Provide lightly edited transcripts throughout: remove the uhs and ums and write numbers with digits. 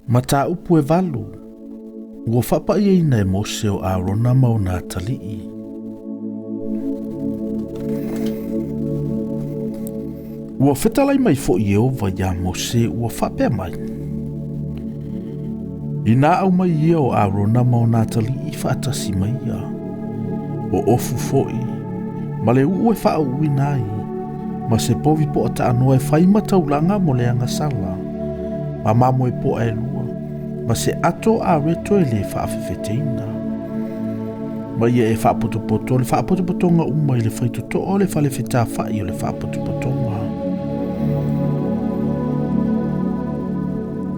Mataupu e 8, ua faapaiaina e Mose o Arona ma ona atalii. Ua fetalai mai foi Ieova iā Mose ua faapea mai, Inā aumai ia o Arona ma ona atalii faatasi mai ia, o ofu foi, ma le uu e faauuina ai, ma se povi poa taanoa e fai ma taulaga mo le agasala, ma mamoe poa e 2, ma se ato areto e le faafefeteina. Ma ia e faapotopoto le faapotopotoga uma i le faitotoa o le fale fetafai o le faapotopotoga.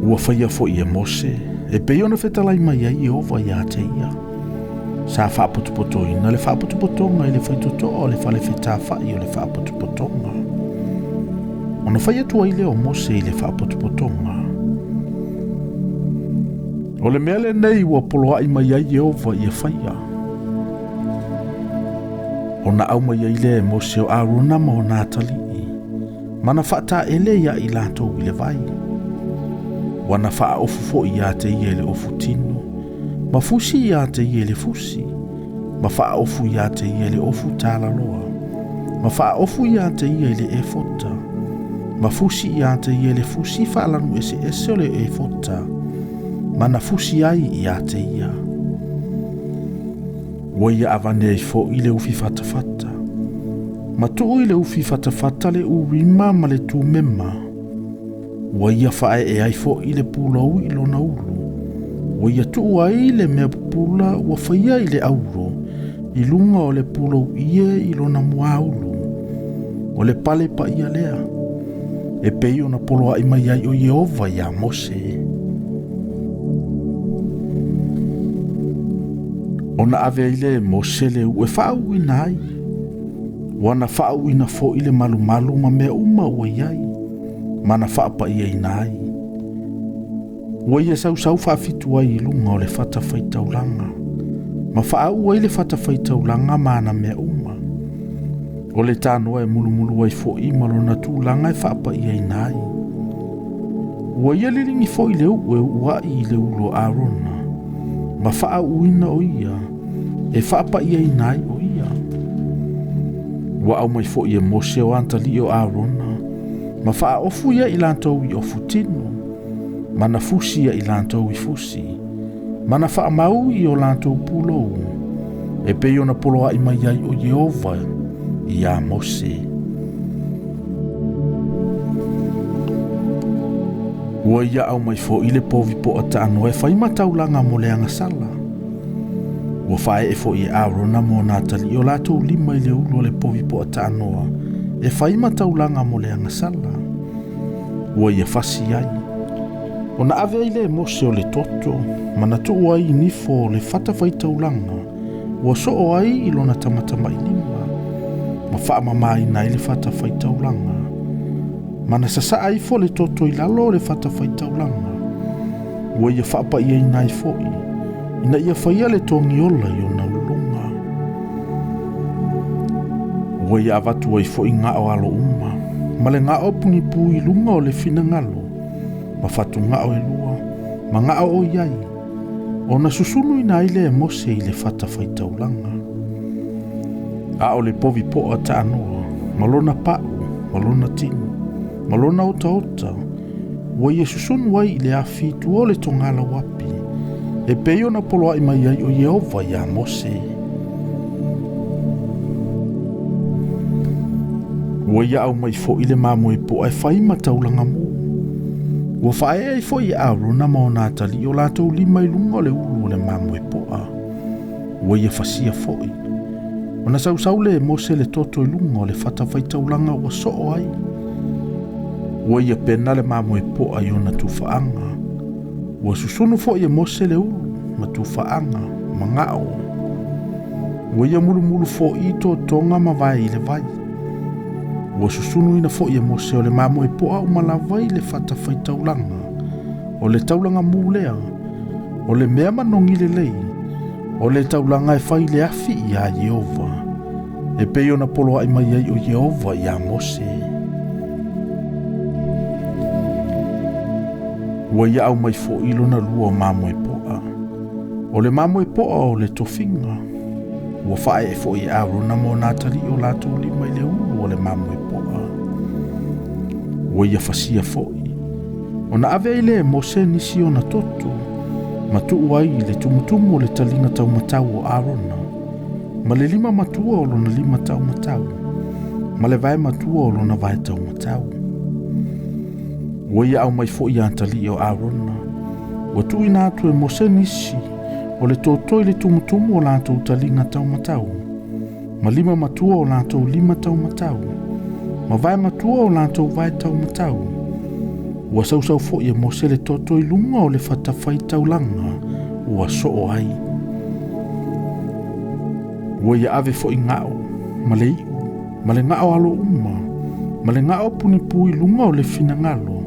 Ua faia foi e Mose, e pei ona fetalai mai ai Ieova ia te ia. Sa faapotopotoina le faapotopotoga i le faitotoa o le fale fetafai o le faapotopotoga. Ona fai atu ai lea o Mose i le faapotopotoga. O le mea lenei ua poloai mai ai Ieova ia faia. Ona aumai ai lea e Mose o Arona ma ona atalii, ma na faataele ia i latou i le vai. Ua na faaofu foi ia te ia i le ofu tino, ma fusi ia te ia i le fusi, ma faaofu ia te ia i le ofu talaloa, ma faaofu ia te ia i le efota, ma fusi ia te ia i le fusi faalanu eseese o le efota, ma na fusi ai ia te ia. Ua ia avane ai foi le ufi fatafata, ma tuu i le ufi fatafata le Urima ma le Tumema. Ua ia faaee ai foi le pulou i lona ulu. Ua ia tuu ai le mea pupula ua faia i le auro, i luga o le pulou ie i lona muaulu. O le pale paia lea, e pei ona poloai mai ai o Ieova iā Mose. Ona ave ai lea e Mose le uu e faauuina ai. Ua na faauuina foi le malumalu ma mea uma ua i ai, ma na faapaiaina ai. Ua ia sausau faafitu ai i luga o le fatafaitaulaga, ma faauu ai le fatafaitaulaga ma ana mea uma. O le tanoa e mulumulu ai foi ma lona tulaga e faapaiaina ai. Ua ia liligi foi le uu e uu ai i le ulu o Arona, ma faauuina o ia, e faapaiaina ai o ia. Ua aumai foi e Mose o atalii o Arona, ma faaofu ia i latou i ofu tino, ma na fusi ia i latou i fusi, ma na faamau i o latou pulou, e pei ona poloai mai ai o Ieova iā Mose. Ua ia aumai foi le povi poa taanoa e fai ma taulaga mo le agasala. Ua faaee foi e Arona ma ona atalii o latou lima i le ulu o le povi poa taanoa e fai ma taulaga mo le agasala. Ua ia fasi ai. Ona ave ai lea e Mose o le toto, ma na tuu ai i nifo o le fatafaitaulaga, ua soo ai i lona tamatamailima, ma faamamaina ai le fatafaitaulaga. Ma na sasaa ifo le toto i lalo o le fatafaitaulaga. Ua ia faapaiaina ai foi, ina ia faia le togiola i ona uluga. Ua ia avatu ai foi gao alo uma, ma le gao punipu i luga o le finagalo, ma fatugao e 2, ma gao o i ai, ona susunuina ai lea e Mose i le fatafaitaulaga. A o le povi poa taanoa, ma lona pau, ma lona tino, ma lona otaota, ua ia susunu ai i le afi tua o le togalauapi, e pei ona poloai mai ai o Ieova iā Mose. Ua ia aumai foi le mamoe poa e fai ma taulaga mu. Ua faaee ai foi e Arona ma ona atalii o latou lima i luga o le ulu o le mamoe poa. Ua ia fasia foi. Ona sausau le e Mose le toto i luga o le fatafaitaulaga ua soo ai. Ua ia pena le mamoe poa i ona tufaaga. Ua susunu foi e Mose le ulu ma tufaaga ma gao. Ua ia mulumulu foi i totoga ma vae i le vai. Ua susunuina foi e Mose o le mamoe poa uma lava i le fatafaitaulaga. O le taulaga mu lea, o le mea manogi lelei, o le taulaga e fai le afi iā Ieova, e pei ona poloai mai ai o Ieova iā Mose. Ua ia aumai foʻi lona lua o mamoe poʻa, o le mamoe poʻa o le tofiga. Ua faaee foʻi e Arona ma ona atalii o latou lima i le ulu o le mamoe poʻa. Ua ia fasia foʻi, ona ave ai lea e Mose nisi ona toto, ma tuu ai i le tumutumu o le taliga taumatau o Arona, ma le lima matua o lona lima taumatau, ma le vae matua o lona vae taumatau. Ua ia aumai foʻi atalii o Arona, ua tuuina atu e Mose nisi o le toto i le tumutumu o latou taliga taumatau, ma lima matua o latou lima taumatau, ma vae matua o latou vae taumatau. Ua sausau foʻi e Mose le toto i luga o le fatafaitaulaga ua soo ai. Ua ia ave foʻi gao ma le iʻu, ma le gao alo uma, ma le gao punipu i luga o le finagalo,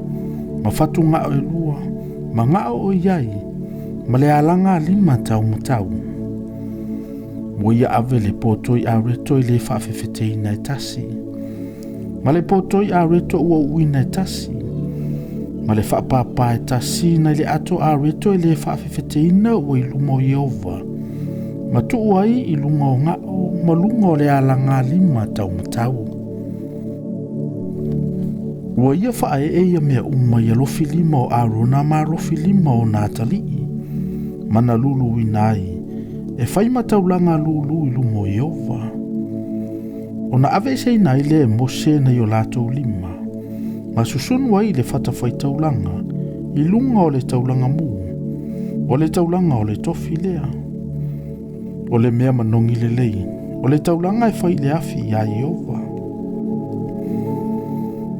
ma fatugao e lua, ma gao o i ai, ma le alaga lima taumatau. Ua ia ave le potoi areto i le faafefeteina e tasi, ma le potoi areto ua uina e tasi, ma le faapāpā e tasi nai le ato areto i le faafefeteina ua i luma o Ieova, ma tuu ai i luga o gao ma luga o le alaga lima taumatau. Ua ia faaee ia mea uma i alofi lima o Arona ma alofi lima o ona atalii, ma na luluina ai, e fai ma taulaga lulu i luma o Ieova. Ona aveeseina ai lea e Mose nai o latou lima, ma susunu ai i le fatafaitaulaga i luga o le taulaga mu, o le taulaga o le tofi lea. O le mea manogi lelei, o le taulaga e fai i le afi iā Ieova.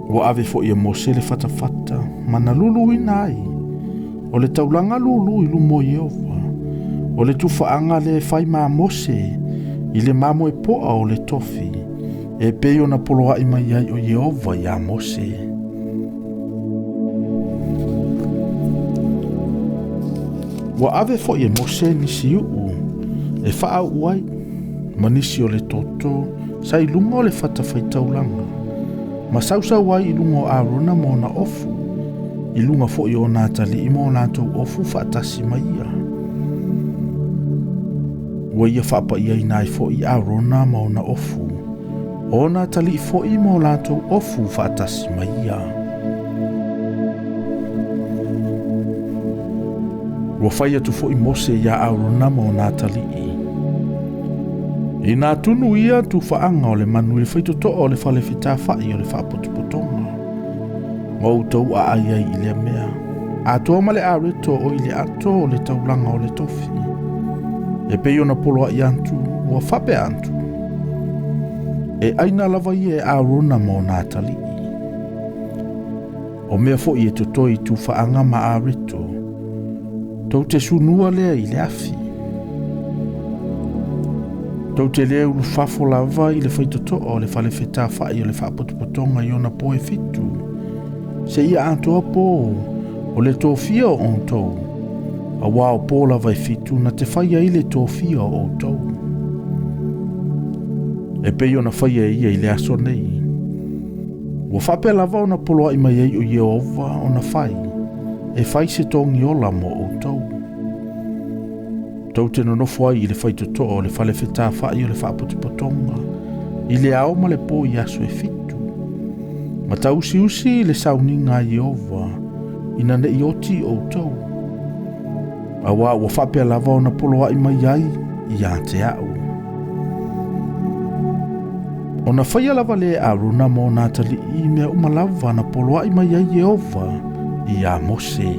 Ua ave foʻi e Mose le fatafata, ma na luluina ai, o le taulaga lulu i luma o Ieova, o le tufaaga lea e fai ma Mose i le mamoe poʻa o le tofi, e pei ona poloai mai ai o Ieova iā Mose. Ua ave foʻi e Mose nisi uʻu e faauu ai, ma nisi o le toto sa i luga o le fatafaitaulaga, ma sausau ai i luga o Arona ma ona ofu, i luga foʻi o ona atalii ma o latou ofu faatasi ma ia. Ua ia faapaiaina ai foʻi Arona ma ona ofu, o ona atalii foʻi ma o latou ofu faatasi ma ia. Ua fai atu foʻi Mose iā Arona ma ona atalii, Inā tunu ia tufaaga o le manu i le faitotoa o le fale fetafaʻi o le faapotopotoga, ma outou aai ai i lea mea, atoa ma le areto o i le ato o le taulaga o le tofi, e pei ona poloai atu, ua faapea atu, e aina lava ia e Arona ma ona atalii. O mea foʻi e totoe i tufaaga ma areto, tou te sunua lea i le afi. Tou te le ulufafo lava i le faitotoa o le fale fetafaʻi o le faapotopotoga i ona po e fitu, seia atoa pō o le tofia o outou, auā o pō lava e fitu na te fai ai le tofia o outou. E pei ona faia e ia i le aso nei. Ua faapea lava ona poloai mai ai o Ieova ona fai, e fai se togiola mo outou. Tou te nonofo ai i le faitotoa o le fale fetafaʻi o le faapotopotoga, i le ao ma le pō i aso e fitu, ma tauusiusi i le sauniga a Ieova, ina neʻi oti outou. Auā ua faapea lava ona poloai mai ai ia te aʻu. Ona faia lava lea e Arona ma ona atalii mea uma lava na poloai mai ai Ieova iā Mose.